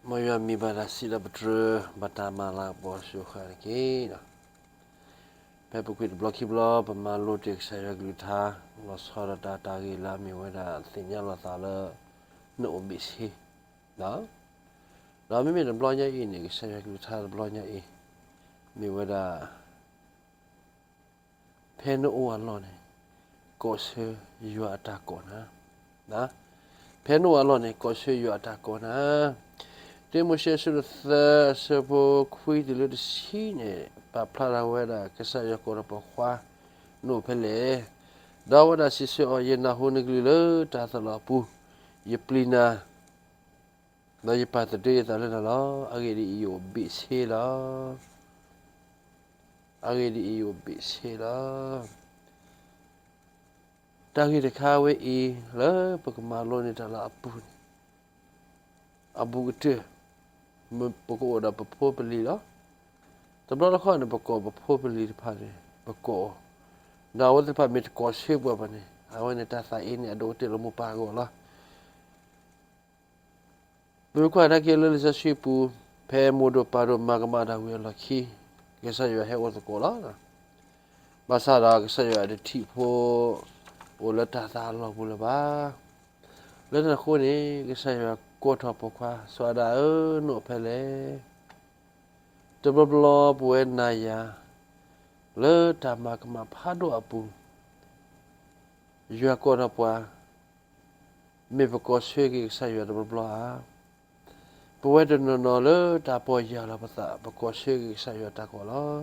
မ်ယွၤမံၤဘၣ်တၢ်စံးဒီးပတြၢၤ ဘၣ်တၢ်မၤလၤကပီၤစိၤဃာ်တက့ၢ်. ဖဲပကွၢ်တဘျီခံဘျီ ပမၤလိတ့ၢ်ကစၢ်ယွၤကလုၢ်ကထါ လီၤဆီဒၣ်တၢ်တၢ်ဂ့ၢ်လၢအမ့ၢ်ဝဲဒၣ်သ့ၣ်ညါလီၤသးလၢ နအိၣ်ဘ့ၣ်ဆ့, ဒီးမ့မ့ၢ်တဘျီညါအံၤန့ၣ် ကစၢ်ယွၤကလုၢ်ကထါတဘျီညါအံၤ မ့ၢ်ဝဲဒၣ် ဖဲနအိၣ်အလီၢ်န့ၣ် ကိးဆၢယွၤအတၢ်ကိးနၤ, ဖဲနအိၣ်အလီၢ်န့ၣ် ကိးဆၢယွၤအတၢ်ကိးနၤ. တၢမိၤၡ့အဆၢဒိၣ်သၢ အဆၢဖိခွံတုၤလၢတဆံန့ၣ် ပာ်ဖျါထီၣ်ဝဲဒၣ် ကစၢ်ယွၤကိးထီၣ်ပိာ်ခွါ နအိၣ်ဖဲလဲၣ်, ဒီးအဝဲဒၣ်စံးဆၢအီၤ ယနၢ်ဟူနကလုၢ်လၢတၢ်အၢၣ်လီၤအပူၤ, ယပျံၤနၤ ဒီးယပာ်သဒၢယသးလၢနၤလီၤ. အဂ့ၢ်ဒ်အံၤ ယအိၣ်ဘ့ၣ်ဆ့လီၤ. အဂ့ၢ်ဒ်အံၤ ယအိၣ်ဘ့ၣ်ဆ့လီၤ. တၢ်ဂ့ၢ်တခါဝဲအံၤ လၢပကမၤလိန့ၢ်တၢ်လၢအပူၤန့ၣ် အဘူးကတၢၢ် ပကအိၣ်ဒီးပဖိပလံၤလီၤ. တဘျီတခီၣ်န့ၣ် ပကိးပဖိပလံၤတဖၣ်န့ၣ် ပကိးအီၤ, ဒီးအဝဲသ့ၣ်တဖၣ်မ့ၢ်တကိးဆၢပှၤဘၣ်န့ၣ် အဝဲန့ၣ်တၢ်သးအ့န့ၣ် အဒိးကတၢၢ်လၢမိၢ်ပၢ်အဂီၢ်လီၤ. ပမ့ၢ်ကွၢ်ကဒါက့ၤလၢလံာ်စီဆှံပူၤ ဖဲမိၢ်ဒိၣ်ပၢ်ဒိၣ်မၤကမၣ်တၢ်ဝံၤအလီၢ်ခံ ကစၢ်ယွၤဟဲအိၣ်သကိးလီၤ. ဘၣ်ဆၣ်ဒီးကစၢ်ယွၤတထံၣ်ဖိ အိၣ်လၢတၢ်သးအလီၢ်ပူၤလၢၤဘၣ်. လၢတၢ်န့ၣ်အဃိန့ၣ် ကစၢ်ယွၤကိးထီၣ်ပိာ်ခွါ စီၤအၤဒၣ်ဧၢ, နအိၣ်ဖဲလဲၣ်. တဘျီဘျီပဝဲနၤယၤ လၢတၢ်မၤကမၣ်ဖးဒိၣ်အပူၤ ယွၤကိးထီၣ်ပှၤ မ့ၢ်ပကိးဆၢက့ၤကစၢ်ယွၤတဘျီဘျီဧါ. ပဝဲတနီၤနီၤလၢတၢ်ပီၢ်ယၢ်လီၤပသး ပကိးဆၢက့ၤကစၢ်ယွၤတၢ်ကိးလီၤ.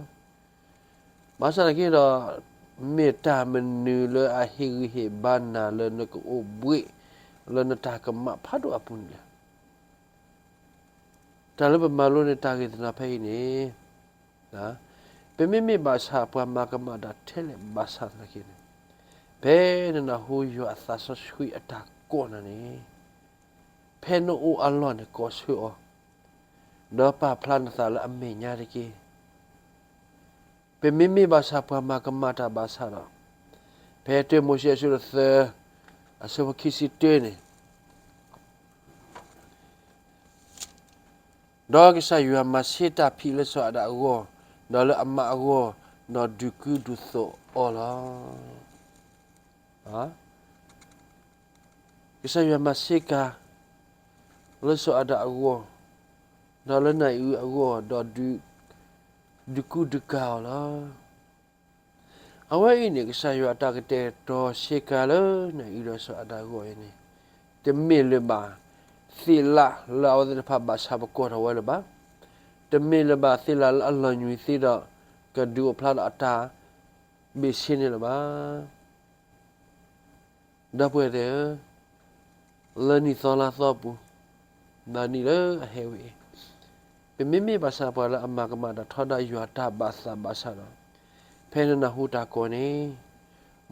ဘၣ်ဆၣ်သနာ်က့ဒီး မ့ၢ်တၢ်မနုၤလၢအဟ့ၣ်ဂံၢ်ဟ့ၣ်ဘါနၤလၢနကအိၣ်ဘှံး လၢနတၢ်ကမၣ်ဖးဒိၣ်အပူၤန့ၣ်လဲၣ်. တၢ်လၢပမၤလိန့ၢ်တၢ်ဂ့ၢ်သနာ်ဖဲအံၤန့ၣ် ပမ့မ့ၢ်ဘၣ်ဆၣ်ပှၤမၤကမၣ်တၢ်ထဲလဲၣ်ဘၣ်ဆၣ်သနာ်က့န့ၣ် ဖဲနနၢ်ဟူယွၤအသးစီဆှံအတၢ်ကိးနၤန့ၣ် ဖဲနအိၣ်အလီၢ်န့ၣ်ကိးဆၢအီၤ, ဒီးပာ်ဖျါနသးလၢအမဲာ်ညါတက့ၢ်. ပမ့မ့ၢ်ဘၣ်ဆၣ်ပှၤမၤကမၣ်တၢ်ဘၣ်ဆၣ်ဒီး ဖဲတၢမိၤၡ့အဆၢဒိၣ်သၢ အဆၢဖိခံဆံတၢန့ၣ် ဒီးကစၢ်ယွၤမၤဆ့တၢ်ဖံးလၢစီၤအၤဒၣ်အဂီၢ်, ဒီးလၢအမါအဂီၢ်, ဒီးဒုးကူဒုးသိးအီၤလီၤ. ကစၢ်ယွၤမၤဆ့ကၤ လၢစီၤအၤဒၣ်အဂီၢ်, ဒီးလၢနၤအံၤအဂီၢ်, ဒီး ဒုးကူဒုးကၤအီၤလီၤ. အဝဲအံၤန့ၣ် ကစၢ်ယွၤအတၢ်ကတဲာ်ကတီၤဆ့ကၤလၢနၤအံၤဒီးစီၤအၤဒၣ်အဂီၢ်အံၤန့ၣ် တမ့ၢ်လၢၤဘၣ် သ့ၣ်လၣ်လၢအဝဲသ့ၣ်တဖၣ်ဘၣ်ဆၣ်ပကိးထီၣ်ဝဲလၢၤဘၣ်. တမ့ၢ်လၢၤဘၣ် သ့ၣ်လၣ်လၢအလီၤညွံးသ့ဒီး ကဒုးအိၣ်ဖျါဒီးအတၢ်ဘ့ၣ်ဆ့န့ၣ်လၢၤဘၣ်. ဒီပုၢ်ဝဲၢ်သ့ၣ်ဧၢ, လၢနံၣ်သီလါသီပူၤ, ဒီးနံၣ်လၢအဟဲဝဲအံၤ, ပမ့မ့ၢ်ဘၣ်ဆၣ်ပှၤလၢအမၤကမၣ်တၢ်ထီဒါယွၤတၢ်ဘၣ်သးဘၣ်ဆၣ်ဒီး, ဖဲနနၢ်ဟူတၢ်ကိးန့ၣ်,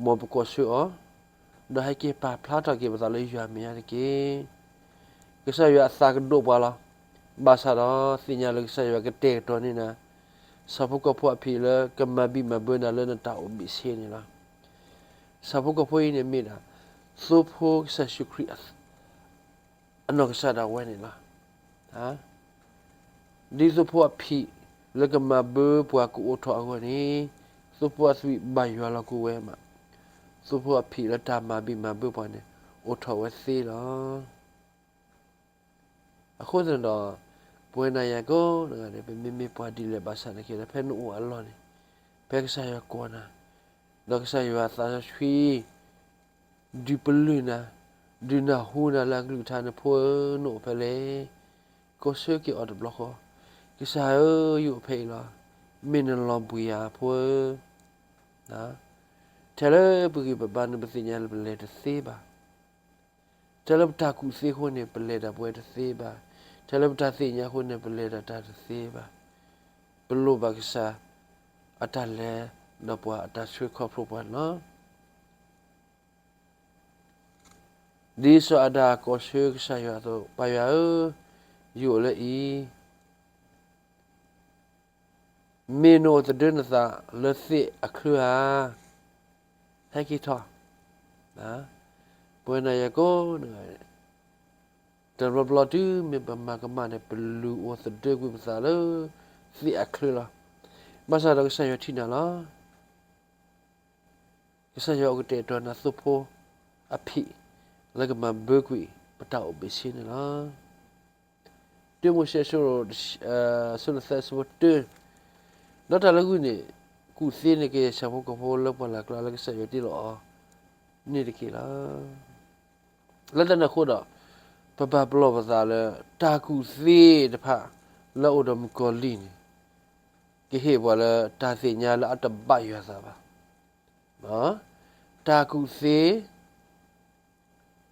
မ်ပကိးဆၢအီၤ, ဒီးဟဲက့ၤပာ်ဖျါထီၣ်က့ၤပသးလၢယွၤမဲာ်ညါတက့ၢ်. ကစၢ်ယွၤအသးကဒိးပှၤလီၤ. ဘၣ်ဆၣ်ဒီးသ့ၣ်ညါလၢကစၢ်ယွၤကတဲာ်ကတီၤန့ၢ်နၤ ဆၣ်ဖိကီၢ်ဖိအဖံးလၢကမၤဘံၣ်မၤဘၢနၤလၢနတၢ်အိၣ်ဘ့ၣ်ဆ့န့ၣ်လီၤ. ဆၣ်ဖိကီၢ်ဖိအံၤန့ၣ်မ့ၢ်ဒၣ် သိဖိကစၢ်ယ့ၣ်ၡူးခရံာ် အနီၢ်ကစၢ်ဒၣ်ဝဲန့ၣ်လီၤ. ဒ်သိဖိအဖံးလၢကမၤဘၢပှၤကအိၣ်ထီၣ်အဂီၢ်န့ၣ်, သိဖိအသွံၣ်ဘၣ်ယွၤလီၤကဝဲမး, သိဖိအဖံးလၢတၢ်မၤဘံၣ်မၤဘၢပှၤန့ၣ် အိၣ်ထီၣ်ဝဲသ့လီၤ. အဃိသတးဒီး, ပဝဲနၤယၤကိးဂၤဒဲး ပမ့မ့ၢ်ပှၤဒ်လဲၣ်ဘၣ်ဆၣ်သနာ်က့ဒီး ဖဲနအိၣ်အလီၢ်န့ၣ်, ဖဲကစၢ်ယွၤကိးနၤ, ဒီးကစၢ်ယွၤသးစီဆှံ ဒုးပလၢၢ်နၤ, ဒုးနၢ်ဟူနၤလၢအကလုၢ်ကထါန့ၣ် ဖိဧၢ, နအိၣ်ဖဲလဲၣ်. ကိးဆၢက့ၤအီၤတဘျီဃီ, ကစၢ်ဧၢ, ယအိၣ်ဖဲအံၤလီၤ. မ့ၢ်နလီၤဘှံးဧါ, ဖိဧၢ. ထဲလၢပဂံၢ်ပဘါန့ၣ် ပသ့ၣ်ညါလၢပလဲၤတသ့ဘၣ်. ထဲလၢပတၢ်ကူၣ်သ့အဃိန့ၣ် ပလဲၤဒၣ်ပဝဲတသ့ဘၣ်. ထဲလၢပတၢ်သ့ၣ်ညါအဃိန့ၣ် ပလဲၤဒၣ်တၢ်တသ့ဘၣ်. ပလိၣ်ဘၣ်ကစၢ်အတၢ်လဲၤဒီးပှၤ အတၢ်ဆှၢခီဖျိပှၤန့ၣ်လီၤ. ဒ်စီၤအၤဒၣ်ကိးဆၢကစၢ်ယွၤအသိး, ပၢ်ယွၤဧၢ, ယအိၣ်လၢအံၤ, မ့ၢ်နအိၣ်သဒၢနသးလၢသ့ၣ်အချၢဧါ. ဟဲက့ၤထီၣ်, ပဝဲနၤယၤကိးဂၤဒဲး, တဘျီဘျီတုၤမ့ၢ်ပမၤကမၣ်န့ၣ် ပလူၤအိၣ်သဒၢကွံာ်ပသးလၢ သ့ၣ်အချၢလီၤ. ဘၣ်ဆၣ်ဒီးကစၢ်ယွၤထံၣ်နၤလီၤ. ကစၢ်ယွၤအိၣ်ကတဲာ်ကတီၤနၤသိဖိအဖံး လၢကမၤဘၢကွံာ်ပတၢ်အိၣ်ဘ့ၣ်ဆ့န့ၣ်လီၤ. တုမိၤၡ့ အဆၢဒိၣ်သၢ အဆၢဖိတၢ, ဒီးတၢ်လၢဂုၢ်န့ၣ်, ကူၣ်သ့န့ၣ်ကယဲၢ်ဆၣ်ဖိကီၢ်ဖိလၢပှၢ်လၢ်ကျါလၢကစၢ်ယွၤတ့လီၤအီၤန့ၣ်တက့ၢ်လီၤ. လၢတၢ်န့ၣ်အဃိဒီး, ပဘၣ်ပလီၢ်ပသးလၢ တၢ်ကူၣ်သ့တဖၣ်လၢအအိၣ်ဒီးမုၣ်ကီၤလံၢ်န့ၣ်, ကဟ့ၣ်ပှၤလၢတၢ်သ့ၣ်ညါလၢအတဘၣ်ယွၤသးဘၣ်. တၢ်ကူၣ်သ့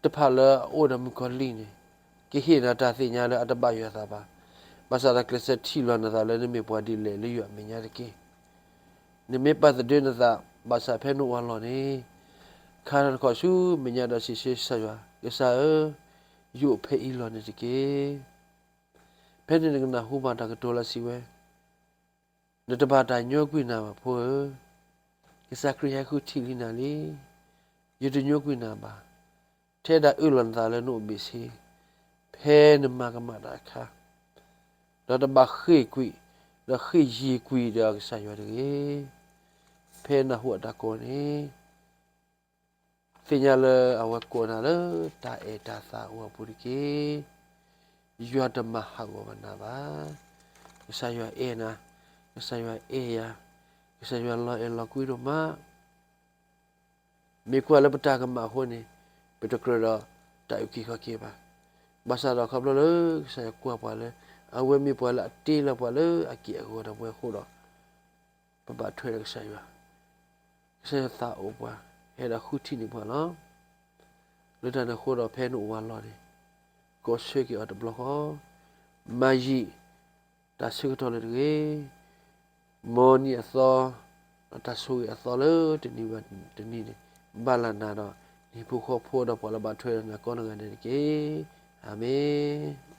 တဖၣ်လၢအအိၣ်ဒီးမုၣ်ကီၤလံၢ်န့ၣ်, ကဟ့ၣ်နၤတၢ်သ့ၣ်ညါလၢအတဘၣ်ယွၤသးဘၣ်. ဘၣ်ဆၣ်ဒီးကျဲးစၢးထံၣ်လီၤနသးလၢနမ့ၢ်ပှၤဒ်လဲၣ်လၢယွၤအမဲာ်ညါတက့ၢ်. နမ့ၢ်ပာ်သဒၢနသး ဘၣ်ဆၣ်ဖဲနအိၣ်ဝဲလီၢ်န့ၣ်, ခါထီၣ်နခီၣ်ဆူမဲာ်ညါဒီးစံးဆၢကစၢ်ယွၤ, ကစၢ်ဧၢ, ယအိၣ်ဖဲအံၤလီၢ်န့ၣ်တက့ၢ်. ဖဲန့ၣ်နကနၢ်ဟူဘၣ်တၢ်ကတိၤလၢအစံးဝဲ, နတဘၣ်တၢ်ညိကွံာ်နၤဘၣ်ဖိဧၢ, ကစၢ်ခရံာ်ဟဲဃုထံၣ်လံနၤလံ. ယတညိကွံာ်နၤဘၣ်. ထဲဒၣ်အၢၣ်လီၤနသးလၢနအိၣ်ဘ့ၣ်ဆ့, ဖဲနမၤကမၣ်တၢ်အခါ, ဒီးတဘၣ်ဃ့ၢ်ကွံာ်, ဒီးဃ့ၢ်ယံၤကွံာ်ဒီးကစၢ်ယွၤတဂ့ၤ. ဖဲနဟူအတၢ်ကိးန့ၣ်, သ့ၣ်ညါလၢအဝဲကိးနၤလၢတၢ်အဲၣ်တၢ်သးအအိၣ်အပူၤတက့ၢ်. ယွၤတမၤဟးဂီၤဘၣ်နၤဘၣ်. ကစၢ်ယွၤအဲၣ်နၤ, ကစၢ်ယွၤအဲၣ်ယၤ, ကစၢ်ယွၤလီၤအဲၣ်လီၤကွံဒိၣ်မး. မ့ၢ်ကွၢ်လၢပတၢ်ကမၣ်အဃိန့ၣ်, ပတကြၢးဒီးတၢ်အုၣ်က့ၤခီၣ်က့ၤဘၣ်. ဘၣ်ဆၣ်ဒီးခီဖျိလၢကစၢ်ယွၤကွၢ်ပှၤလၢ အဝဲမ့ၢ်ပှၤလၢအတ့လီၤပှၤလၢအက့ၢ်အဂီၤတၢ်ပှဲၤအဃိဒီး, ပဘၣ်ထွဲဒီးကစၢ်ယွၤ, ကစၢ်ယွၤသးအိၣ်ပှၤ, ဟဲဒီးဃုထံၣ်န့ၢ်ပှၤလီၤ. လၢတၢ်န့ၣ်အဃိဒီးဖဲနအိၣ်ဝဲလီၢ်န့ၣ်, ကိးဆၢက့ၤအီၤတဘျီဃီ, မၤယံာ်တၢ်ဆၢကတီၢ်လၢတဂ့ၤ. မ်နံၤအသီ, ဒီးတၢ်ဆိၣ်ဂ့ၤအသီလၢတနံၤဘၣ်တနံၤန့ၣ်, ဘၣ်လၢနၤဒီးနဟံၣ်ဖိဃီဖိဒီးပှၤလၢဘၣ်ထွဲဒီးနၤကိးနီၢ်ဂၤဒဲးတက့ၢ်. အၤမ့ၣ်.